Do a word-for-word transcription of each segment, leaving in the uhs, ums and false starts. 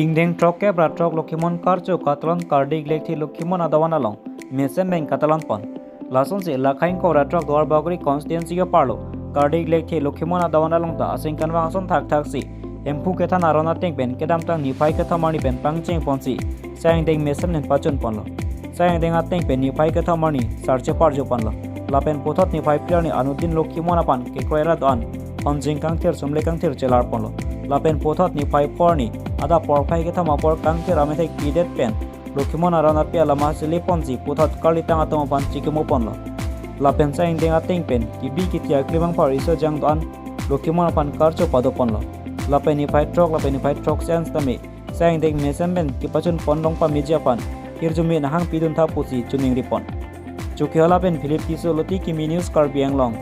Ingdeng throkkep ra throk Lokhimon karcho katalon Kardi Lekthe Lokhimon adovan along mesen pen katalon pon. Lasonsi Lakhaing kora throk Duarbagori constituency aparlo Kardi Lekthe Lokhimon adovan along ta asengkan vang ason thakthak si Hemphu kethan aron ateng pen kedamtang niphai kethom arni pen pangcheng ponsi sai angdeng mesen pen pachun ponlo. Sai angdeng ateng pen niphai kethom arni sarche parjo ponlo. Lapen puthot niphai phli arni anuttin Lokhimon aphan kekroi ra do-an honjeng kangthir sumle kangthir chelar ponlo. Lapen puthot niphai phli arni adap porphai kethom apor kangthir amethek pidet pen Lokhimon aron api alama sele ponsi puthot karlitang atum aphan chikimo ponlo. Lapen sai angdeng ateng pen kebi kethe akli bangphar iso jang do-an Lokhimon aphan karcho pado ponlo. Lapen niphai throk lapen niphai throksi an sitame sai angdeng mesen pen kepachun pon long pameji aphan hirjume nahang pidun tha pusi choningri pon. Chokihola pen Philip Tisso, Loti Kimi News, Karbi Anglong.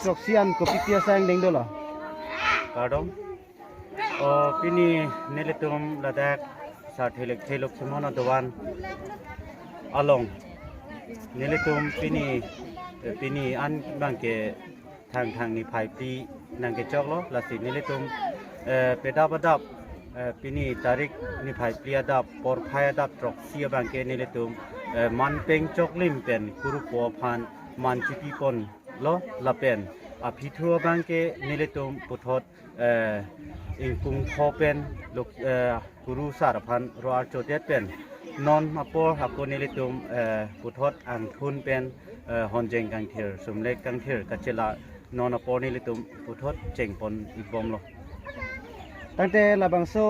Throksi an kopi pi asai angdeng dolo? Kardom. O, pini nelitum ladak Sarthe Lekthe Lokhimon adovan along nelitum pini, eh, pini an bangke thangthang niphai phli nangkechoklo, lasi nelitum, eh, pedap adap, eh, pini tarik niphai phli adap porphai adap throksi abangke nelitum, eh, man peng choklim pen kurupo aphan man chipi ponlo. Lapen aphi thu abangke nelitum puthot, eh, ingkung pho pen lok, eh, kuru sar aphan ro archodet pen non apor ako nelitum, eh, puthot angthun pen, eh, honjeng kangthir sumle kangthir kachela non apor nelitum puthot chengpon bomlo. Tangte labangso